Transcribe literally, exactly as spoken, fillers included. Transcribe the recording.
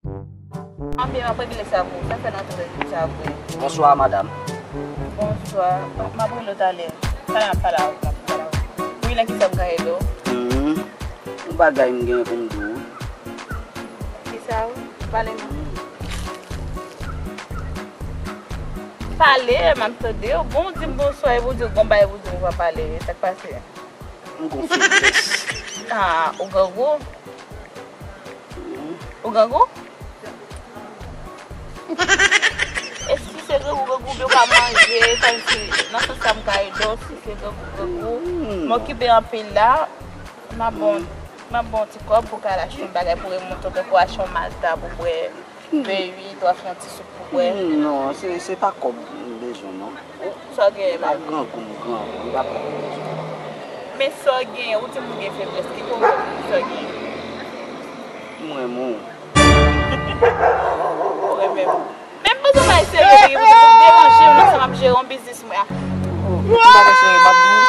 Anben, m ap regle sa pou ou. Sa fè nan tout sa vre. Bonswa, madanm. Bonswa. M ap rele w talè. Talè m ap pale avè w, m ap pale avè w. Wi, nan ki sa m ka ede w? Hmm. Yon bagay m gen pou m di w. Ki sa ou? Pale non. Pale, m ap tande w. Bon, ou di m bonswa, epi ou di w gon bagay pou di m, ou pa pale. Sa k pase? M gon feblès. Ah, ou grangou? Ou grangou? E si se grangou, grangou, oubyen ou pa manje, kòmsi, nan sans sa m ka ede w, si se grangou, grangou, m okipe anpil la, m ap bon, m ap bon ti kòb pou ka al achte yon bagay pou remonte w, tankou achte yon malta pou bwè, bwè uit, ou achte yon ti soup pou bwè. Hmm, non, se, se pa kòb m bezwen, non. Sa w genyen menm? M pa grangou, m grangou, m pa grangou. Men sa w genyen, ou di m ou gen feblès, kite w di m sa w genyen. M renmen w. Ou renmen m. Men m panse w pa serye, ou te pou deranje m nan sa m ap jere yon biznis mwen a. Ou pa serye, m ap di w.